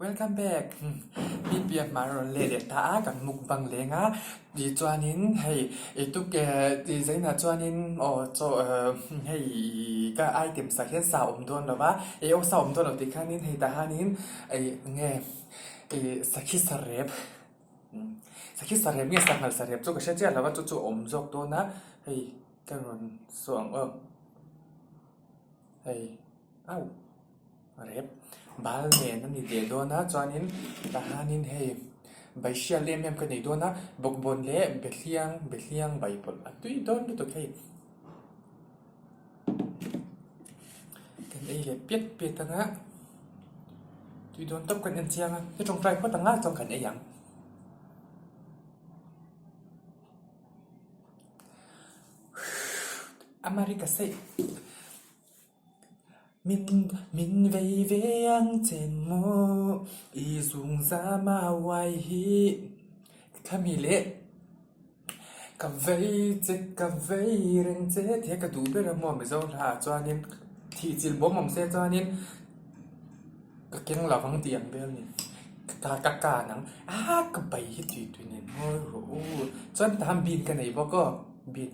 Welcome back BPM hmar rawn let leh ta a kan mukbang leng a tichuanin hei i tuk eh zainah chuanin aw chaw eh hei ka item ah hian sa awm dawn lo va ih aw sa awm dawn lo tih khanin hei tah hianin ih eng nge ih sakhi sarep sakhi sarep nge sanghal sarep chu ka hre chiah lo va chu chu a awm zawk dawn a hei ka rawn sawi ang aw hei au. Rep bal nen a ni leh dawn a chuanin tahanin hei baihriat em em ka nei dawn a bawkbawn leh behliang behliang bai pawlh a tui dawn lutuk hei kan ei leh piat piat ang a tui dawn tawp kan en chiang a ka tawngtai phawt ang a chuan kan ei ang. America saih. Min min vei ve ang che maw i zungzam a uai hi Khami leh ka vei che ka vei reng che tih hi ka duh ber a maw Mizo hla ah chuanin thih chilh bawm awm se chuanin ka keng lo vang tih ang vel a ni ka ka kan ang a ka bai hi tui tui nen ngawi rawh u chuan tah hian bean ka nei bawk aw bean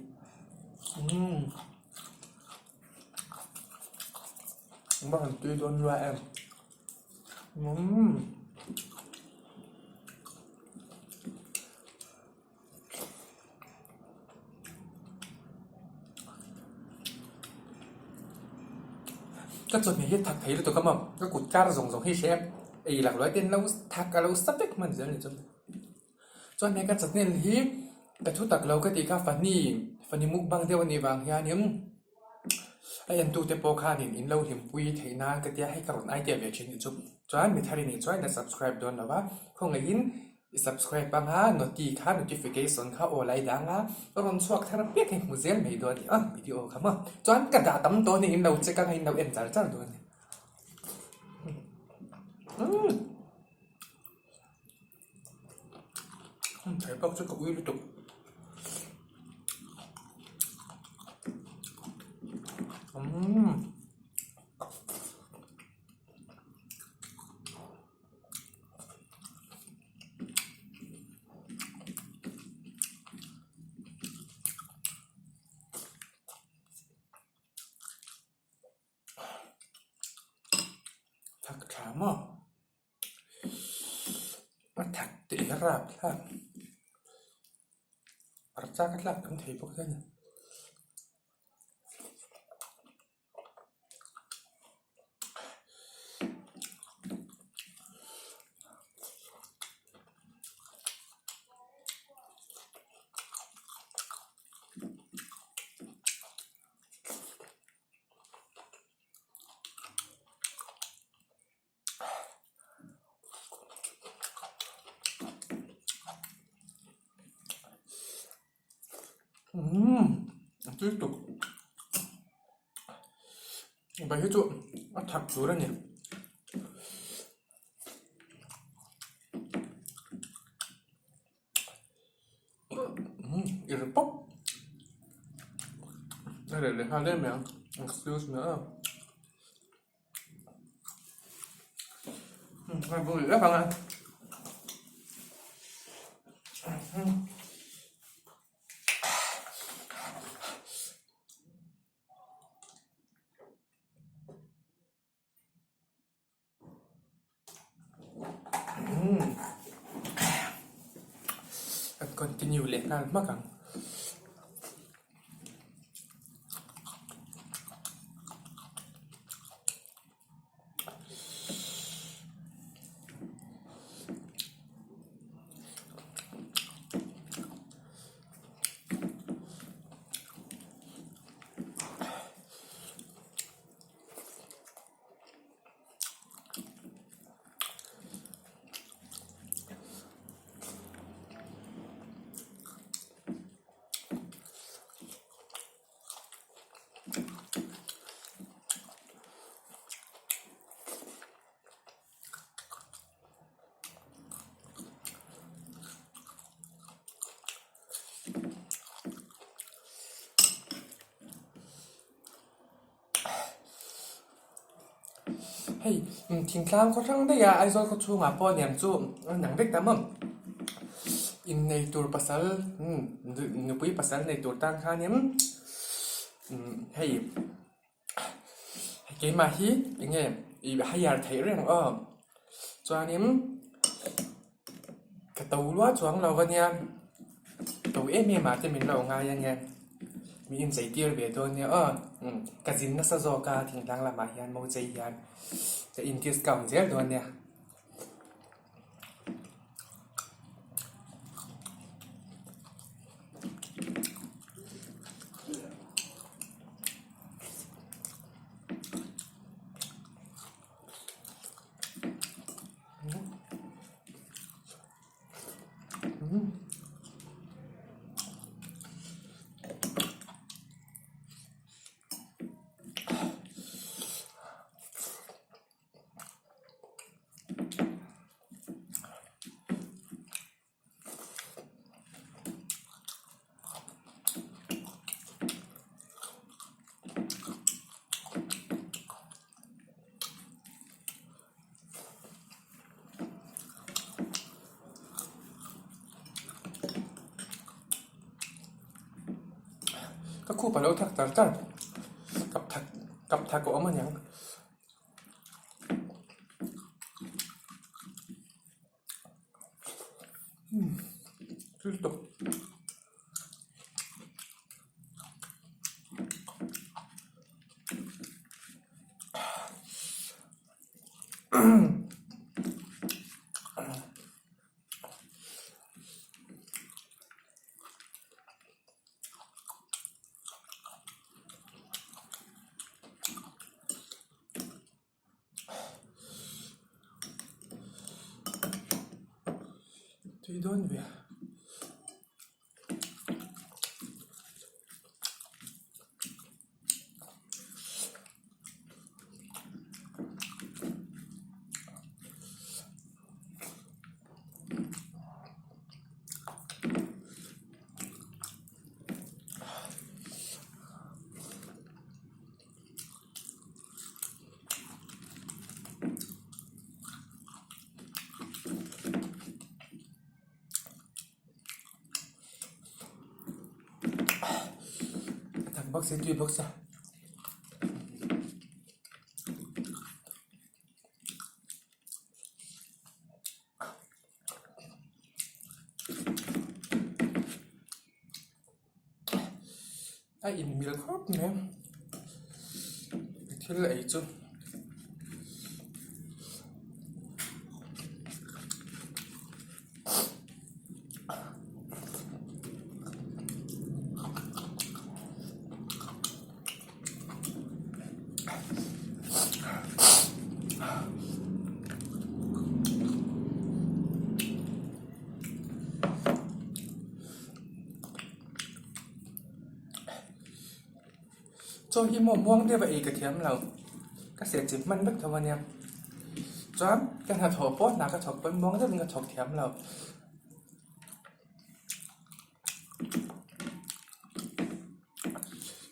umm. Va han tui dawn nua em umm ka chawhmeh hi thak thei lutuk a maw ka kut kar zawng zawng hi hre ei lak luai ten lo thak a lo sa vek hman zel a ni chuan. Chuan hei ka channel hi ka thu tak lo ka tih kha fani fani mukbang deuh a nih vang hianin a entute pawh khanin in lo hlimpui theih nan ka tia hei ka rawn idea ve thin nih chu. Chuan mi thar i nih chuan i la subscribe dawn lo va, khawngaihin i subscribe anga noti kha notification kha aw lai dang a ka rawn chhuak thar piak hei hmu zel mai dawn a ni a video kha maw. Chuan ka dah tam tawh a ni in lo check anga in lo en char char dawn a ni. Thei bawk chu ka ui lutuk umm thak tha maw. A thak tih hi rap thlak archa ka tlak tam thei bawk hian. Umm a tui tuk bai hi chu a thak tur a ni umm i ri pawp a reh leh nghal em mai ang excuse me a. Continue leh nghal hmak ang. Hei thingtlang khaw hrang daih a Aizawl khaw chhungah pawh aniang chu a inang vek ta maw? Innei tur pasal nupui pasal nei tur tan khanin hei keimah hi eng nge ih hire theih reng aw chuanin ka to luah chuang lo ania to em em ah te min lo ngai ania min inchei tir ve dawn nia aw ka zin nasa zawk a thingtlang lamah hian mo chei hian ka in discount zel dawn nia. Ka khup a lo thak tar tar kap thak kap thak a awm aniang. Thil tawp. Tui dawn ve. A tak bawk si tui bawk sia. A inmil khawp mai thil ei chu. Chaw hi maw muang deuh a ei ka thiam lo ka seh chip hman vek tho ania chuan ka hnathawh pawh hna ka thawk pawn muang deuhin ka thawk thiam lo.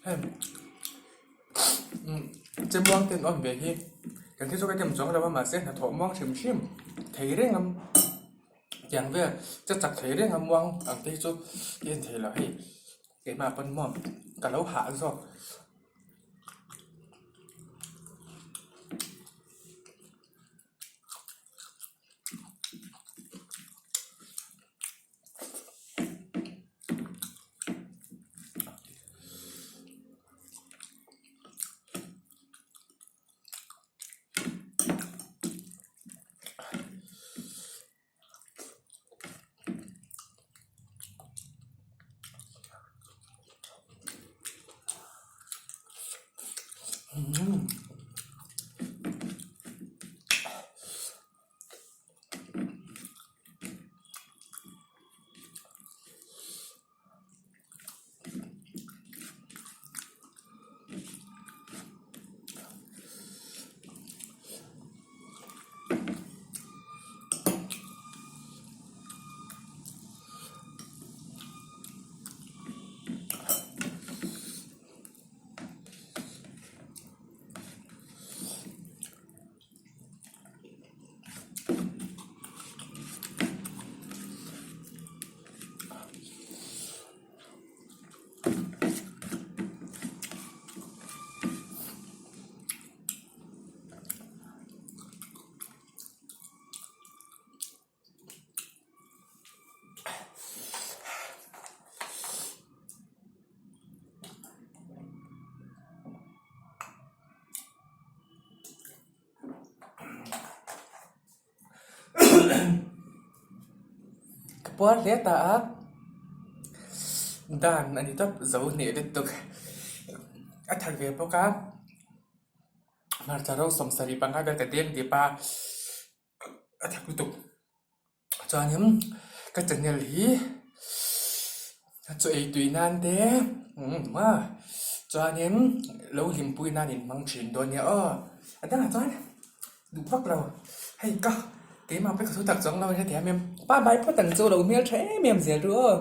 Hei che muang te an awm ve hi kan thil chu ka tem chuang lo a mahse hnathawh muang hrim hrim thei reng a tiang vel che chak thei reng a muang ang te hi chu i en thei lo hei keimah pawn maw ka lo hah zawk. Ka puar hle ta a, dan a ni tawp zo hneh lutuk a that ve bawk a, hmarcha ro 75 vel ka deng dip a, a that lutuk. Chuanin ka channel hi chaw ei tui nan te chuanin lo hlimpui nan in hmang thin dawn nia aw a dangah chuan duh vak lo hei ka keimah pawh ka thu tak chuang lo a hrethiam em pa bai phawt ang chu lo hmeltha em em zel ru aw.